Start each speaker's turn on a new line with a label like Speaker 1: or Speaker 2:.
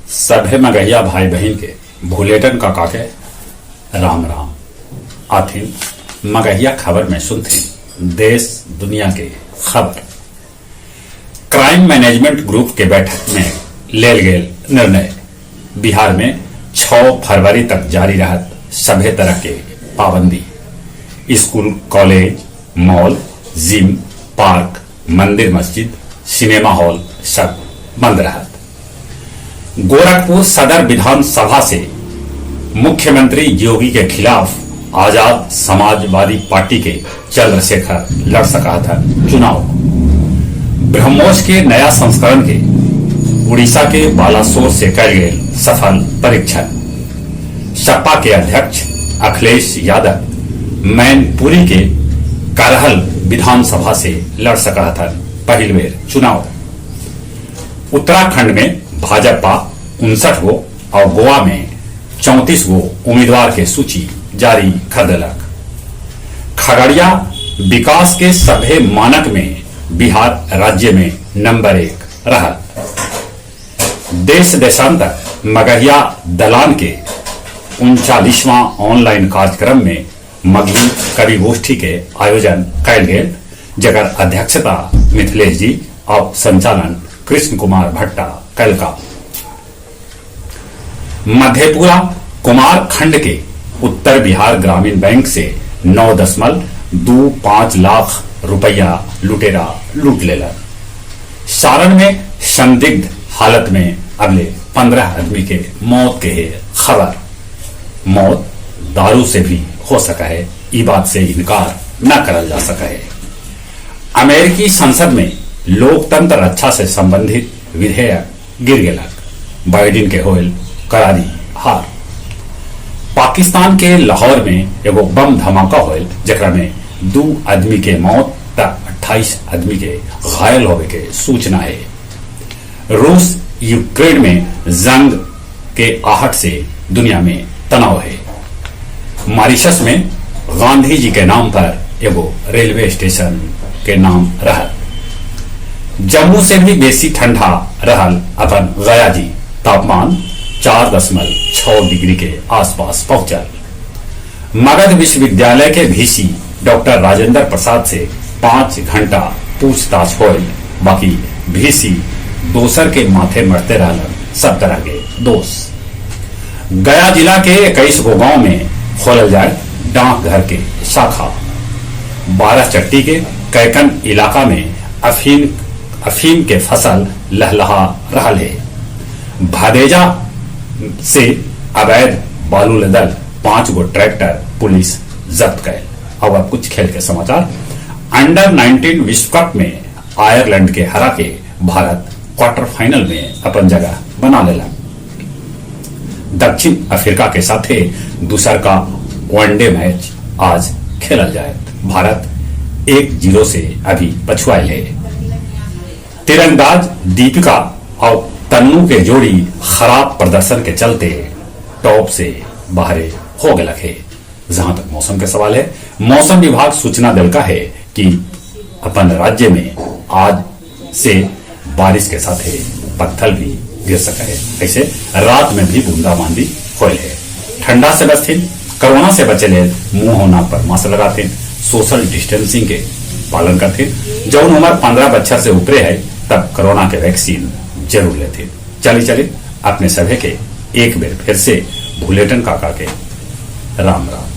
Speaker 1: सभे मगहिया भाई बहिन के भुलेटन काका के राम राम। आथिन मगहिया खबर में सुनथिन देश दुनिया के खबर। क्राइम मैनेजमेंट ग्रुप के बैठक में लेल गेल निर्णय। बिहार में 6 फरवरी तक जारी रहत सभे तरह के पाबंदी। School, college, mall, gym, park, मंदिर, मस्जिद, सिनेमा हॉल सब बंद रहत। गोरखपुर सदर विधानसभा से मुख्यमंत्री योगी के खिलाफ आजाद समाजवादी पार्टी के चंद्रशेखर लड़ सका था चुनाव। ब्रह्मोस के नया संस्करण के उड़ीसा के बालासोर से कल गए सफल परीक्षण। सपा के अध्यक्ष अखिलेश यादव मैनपुरी के करहल विधानसभा से लड़ सका था पहिल बेर चुनाव। उत्तराखंड में भाजपा 59 गो और गोवा में 34 गो उम्मीदवार के सूची जारी कर दिलक। खगड़िया विकास के सभे मानक में बिहार राज्य में नंबर 1 रहा। देश देशांतर मगहिया दलान के 39वां ऑनलाइन कार्यक्रम में मगही कवि गोष्ठी के आयोजन कैल गेल, जकर अध्यक्षता मिथिलेश जी और संचालन कृष्ण कुमार भट्टा कैलका। मधेपुरा कुमार खंड के उत्तर बिहार ग्रामीण बैंक से 9.25 लाख रुपया लुटेरा लूट लेला। सारण में संदिग्ध हालत में अगले 15 आदमी के मौत के है खबर। मौत दारू से भी हो सका है, ई बात से इनकार न करल जा सका है। अमेरिकी संसद में लोकतंत्र रक्षा से संबंधित विधेयक गिर गेलक। बाइडेन के होल करारी हार। पाकिस्तान के लाहौर में एगो बम धमाका होल, जकरा में 2 आदमी के मौत त 28 आदमी के घायल होवे के सूचना है। रूस यूक्रेन में जंग के आहट से दुनिया में तनाव है। मॉरिशस में गांधी जी के नाम पर एगो रेलवे स्टेशन के नाम रहल। जम्मू से भी बेसी ठंडा रहल अपन गया जी, तापमान 4.6 डिग्री के आसपास पहुंचल। मगध विश्वविद्यालय के वीसी डॉक्टर राजेंद्र प्रसाद से 5 घंटा पूछताछ होल, बाकी वीसी दोसर के माथे मरते रहलन सब तरह के दोष। गया जिला के 21 गो गांव में खोलल जाए डाकघर के शाखा। 12 चट्टी के कैकन इलाका में अफीम के फसल लहलहा रहल है। भदेजा से अवैध बालू लदल 5 गो ट्रैक्टर पुलिस जब्त कैल। अब आप कुछ खेल के समाचार। अंडर 19 विश्व कप में आयरलैंड के हरा के भारत क्वार्टर फाइनल में अपन जगह बना लेला। दक्षिण अफ्रीका के साथे दूसर का वनडे मैच आज खेलल जाए। भारत 1-0 से अभी पछुआल है। तीरंदाज दीपिका और तन्नू के जोड़ी खराब प्रदर्शन के चलते टॉप से बाहर हो गया है। जहां तक मौसम के सवाल है, मौसम विभाग सूचना दिलका है कि अपन राज्य में आज से बारिश के साथ पत्थर भी गिर सका है। ऐसे रात में भी बूंदाबांदी होल है। ठंडा से बचथिन, कोरोना से बचे ले मुंह और नाक पर मास्क लगाथिन, सोशल डिस्टेंसिंग के पालन करथिन। जौन उम्र 15 बच्चा से ऊपरे है तब कोरोना के वैक्सीन जरूर लेथिन। चली चली अपने सभे के एक बेर फिर से भुलेटन काका के राम राम।